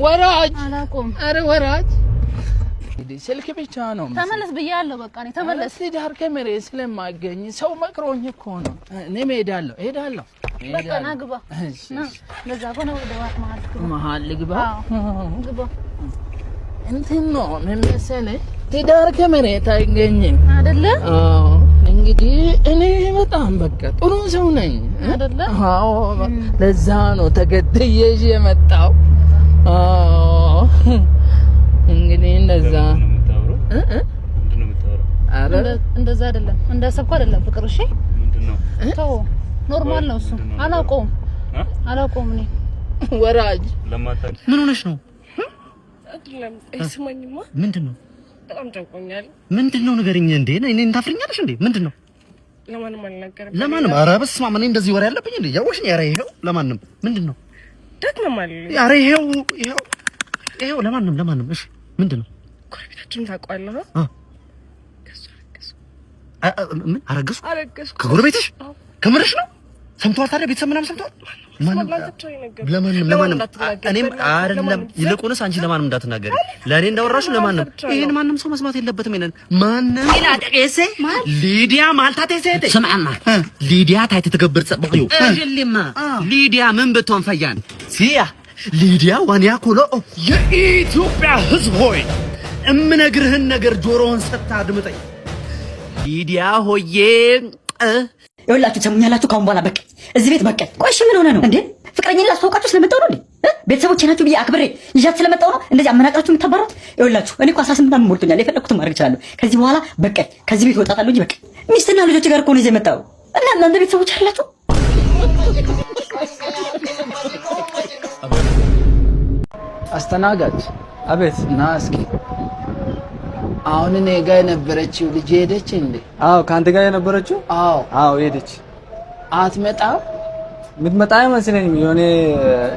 ወራጅ። አላውቀውም። አረ ወራጅ፣ ስልክ ብቻ ነው። ተመለስ ብያለሁ። በቃ እኔ ተመለስ። ትዳር ከመሬት ስለማገኝ ሰው መክሮኝ እኮ ነው። እኔም እሄዳለሁ እሄዳለሁ። በቃ ና ግባ። ና እንደዛ ከሆነ ወደ መሀል ግባ። መሀል ልግባ? አዎ ግባ። እንትን ነው፣ ምን መሰለህ፣ ትዳር ከመሬት አይገኝም። አይደለ? አዎ፣ እንግዲህ እኔ በጣም በቃ ጥሩ ሰው ነኝ። አይደለ? አዎ፣ ለዛ ነው ተገድዬሽ የመጣው። አዎ፣ እንግዲህ እንደዛ እ እ ኧረ እንደዛ አይደለም፣ እንዳሰብኩ አይደለም ፍቅር። እሺ ተው፣ normal ነው እሱ። አላውቀውም አላውቀውም እኔ። ወራጅ። ምን ሆነሽ ነው? አይደለም፣ ስማኝማ። ምንድን ነው? በጣም ጨንቆኛል። ምንድን ነው ንገሪኝ። እንዴ እኔን ታፍሪኛለሽ እንዴ? ምንድን ነው? ለማንም አልናገርም። ለማንም? ኧረ በስመ አብ፣ እኔ እንደዚህ ወሬ ያለብኝ እንዴ? ያወሽኝ። ኧረ ይኸው ለማንም። ምንድን ነው? ደግመማል። ኧረ ይኸው ይኸው ይኸው ለማንም ለማንም። እሺ ምንድን ነው? ጎረቤታችን ታውቀዋለህ? አ ከእሱ አረገዝኩ። ምን አረገዝኩ? አረገዝኩ። ከጎረቤትሽ? አዎ። ከምርሽ ነው? ሰምቷል ታዲያ? ቤተሰብ ምናምን ሰምቷል? ማንም ለአንተ ብቻ ነው የነገርኩህ። ለማንም ለማንም እንዳትናገር። እኔም በእናትህ አይደለም ለማንም። ይልቁንስ አንቺ ለማንም እንዳትናገሪ። ለእኔ እንዳወራሽው ለማንም ብቻ ነው። ይሄን ማንም ሰው መስማት የለበትም። ይሄንን ማንም ሊዲያ ማልታ ቴሴቴ ስምዓማ፣ ሊዲያ ታይ ትትገብር ጽቡቅ እዩ እጅልማ። ሊዲያ ምን ብትሆን ፈያን ሲያ ሊዲያ ዋንያ ኮሎ። የኢትዮጵያ ሕዝብ ሆይ፣ እምነግርህን ነገር ጆሮህን ሰጥተህ አድምጠኝ። ሊዲያ ሆዬ። ይኸውላችሁ፣ ትሰሙኛላችሁ? ካሁን በኋላ በቃ እዚህ ቤት በቃ። ቆይ እሺ ምን ሆነ ነው እንዴ? ፍቅረኛ ላስተዋውቃችሁ ስለመጣሁ ነው እንዴ? እ? ቤተሰቦቼ ናችሁ ብዬ አክብሬ ይዣት ስለመጣሁ ነው እንደዚህ አመናቅራችሁ የምታባሯት? ይኸውላችሁ፣ እኔ እኮ 18 ዓመት ሞልቶኛል። የፈለኩትን ማድረግ እችላለሁ። ከዚህ በኋላ በቃ ከዚህ ቤት እወጣታለሁ እንጂ በቃ ሚስትና ልጆች ጋር እኮ ነው ይዤ የመጣው። እና እናንተ ቤተሰቦች አላችሁ? አስተናጋጅ። አቤት። ና እስኪ። አሁን እኔ ጋር የነበረችው ልጅ ሄደች እንዴ? አዎ፣ ከአንተ ጋር የነበረችው? አዎ። አዎ ሄደች። አትመጣም? የምትመጣ አይመስለኝም። የሆነ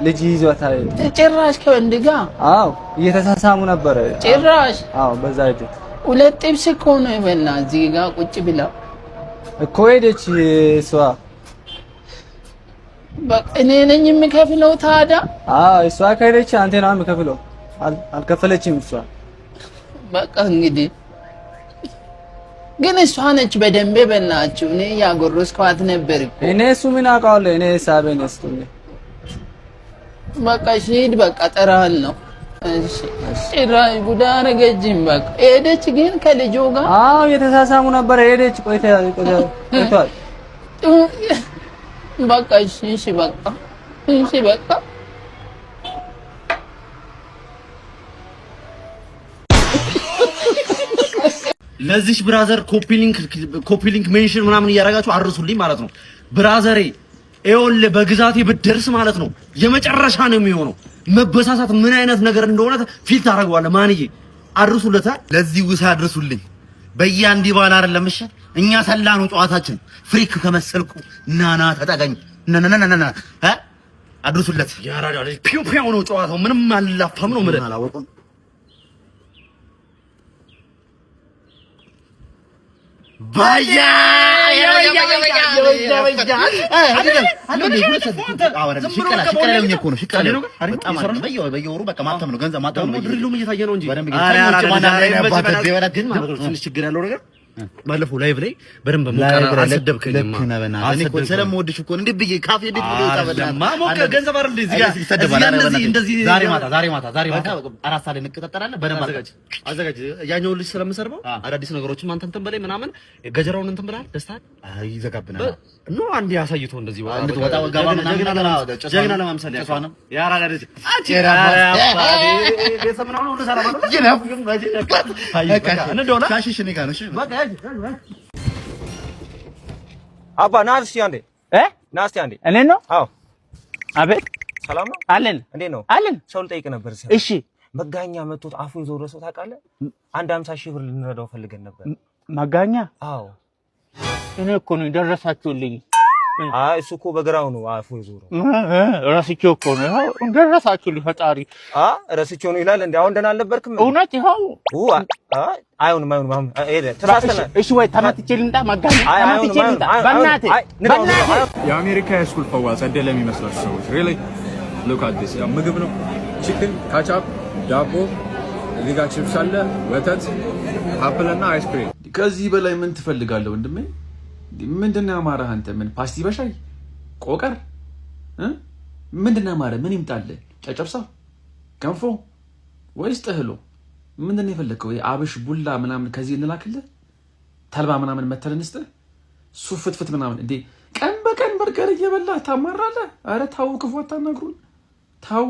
ልጅ ይዟታል። ጭራሽ ከወንድ ጋር? አዎ፣ እየተሳሳሙ ነበረ። ጭራሽ? አዎ፣ በዛ ሄደች። ሁለት ጥብስ እኮ ነው የበላ እዚህ ጋር ቁጭ ብላ። እኮ ሄደች እሷ። በቃ እኔ ነኝ የምከፍለው ታዲያ? አዎ፣ እሷ ከሄደች አንተ ነው የምከፍለው። አልከፈለችም እሷ። በቃ እንግዲህ ግን እሷ ነች በደንብ የበላችው። እኔ እያጎረስኳት ነበር እኮ። እኔ እሱ ምን አውቃለሁ? እኔ ሂሳቤን ስጡኝ። በቃ እሺ ሂድ፣ በቃ እጠራሃለሁ። እሺ። ጭራሽ ጉዳ አደረገችኝ። በቃ ሄደች ግን ከልጁ ጋር? አዎ፣ እየተሳሳሙ ነበረ። ሄደች፣ ቆይታ ቆይቷል። በቃ እሺ፣ እሺ፣ በቃ እሺ፣ በቃ። ለዚች brother copy link mention ምናምን እያደረጋችሁ አድርሱልኝ ማለት ነው። Brother ኤ ይኸውልህ፣ በግዛቴ ብትደርስ ማለት ነው የመጨረሻ ነው የሚሆነው። መበሳሳት ምን አይነት ነገር እንደሆነ feel ታደርገዋለህ። ማንዬ አድርሱለታ። ለዚህ ውሳ አድርሱልኝ። በየአንዲ ባል አይደለም፣ እሺ እኛ ሰላ ነው ጨዋታችን። Freak ከመሰልኩ ናና ተጠጋኝ፣ ናናናናና እ አድርሱለት። ያራዳ ልጅ ፒው ፒው ነው ጨዋታው። ምንም አልላፋም ነው የምልህ። አላወቁም። ባያ በየወሩ በቃ ማተም ነው፣ ገንዘብ ማተም ነው። Drill ኡም እየታየ ነው እንጂ ግን ማለት ነው ትንሽ ችግር ያለው ነገር ባለፈው live ላይ በደንብ ሞቀ አልሰደብከኝም። ልክ ነህ። በእናትህ እኔ እኮ ስለምወድሽ እኮ እንዴ ብዬ ካፌ እንዴት ብሎ ይወጣ? በእናትህ ሞቀ ገንዘብ አይደል እዚህ ጋር ይሰደባል። እንደዚህ እንደዚህ። ዛሬ ማታ ዛሬ ማታ ዛሬ ማታ 4 ሰዓት ላይ እንቀጣጠራለን። በደንብ አዘጋጅ አዘጋጅ። ያኛውን ልጅ ስለምሰርበው አዳዲስ ነገሮችን አንተ እንትን በላይ ምናምን ገጀራውን እንትን ብለሃል። ደስታ ይዘጋብናል። No አንዴ አሳይቶ እንደዚህ ወጣ ገባ ጀግና ለማምሰል ጭሷንም ያራዳ ልጅ ቤተሰብ ምናምን ሁሉ ሰላም አይደል? ሻሽሽ እኔ ጋር ነው። እሺ። አባ ና እስኪ አንዴ። እ? ና እስኪ አንዴ። እኔ ነው? አዎ። አቤት። ሰላም ነው? አለን። እንዴት ነው? አለን። ሰው ልጠይቅ ነበር። እሺ። መጋኛ መቶት አፉን ዞረ ሰው ታውቃለህ? አንድ 50,000 ብር ልንረዳው ፈልገን ነበር። መጋኛ? አዎ። እኔ እኮ ነው፣ ደረሳችሁልኝ። አይ እሱ እኮ በግራው ነው አፉ የዞረው። ረስቼው እኮ ነው። ይኸው ደረሳችሁልኝ ፈጣሪ። አ ረስቼው ነው ይላል እንዴ? አሁን ደህና አልነበርክም? እውነት ይኸው። አይሆንም አይሆንም። አሁን ሄደ ተሳስተናል። እሺ ወይ ተመትቼ ልምጣ? መጋኛ ተመትቼ ልምጣ? በእናትህ በእናትህ። የአሜሪካ የ school ፈዋ ጸዴ ለሚመስላችሁ ሰዎች really look at this። ያው ምግብ ነው። Chicken፣ ketchup፣ ዳቦ፣ እዚህ ጋር ቺፕስ አለ፣ ወተት፣ apple እና ice cream። ከዚህ በላይ ምን ትፈልጋለህ ወንድሜ? ምንድን ነው ያማረህ አንተ? ምን ፓስቲ በሻይ ቆቀር እ? ምንድን ነው ያማረህ? ምን ይምጣልህ? ጨጨብሳ፣ ገንፎ ወይስ ጥህሎ? ምንድን ነው የፈለግከው? አብሽ ቡላ ምናምን ከዚህ እንላክልህ? ተልባ ምናምን መተን እንስጥህ? ሱፍ ፍትፍት ምናምን እንዴ? ቀን በቀን በርገር እየበላህ ታማራለህ? ኧረ ታው፣ ክፉ አታናግሩን። ታው።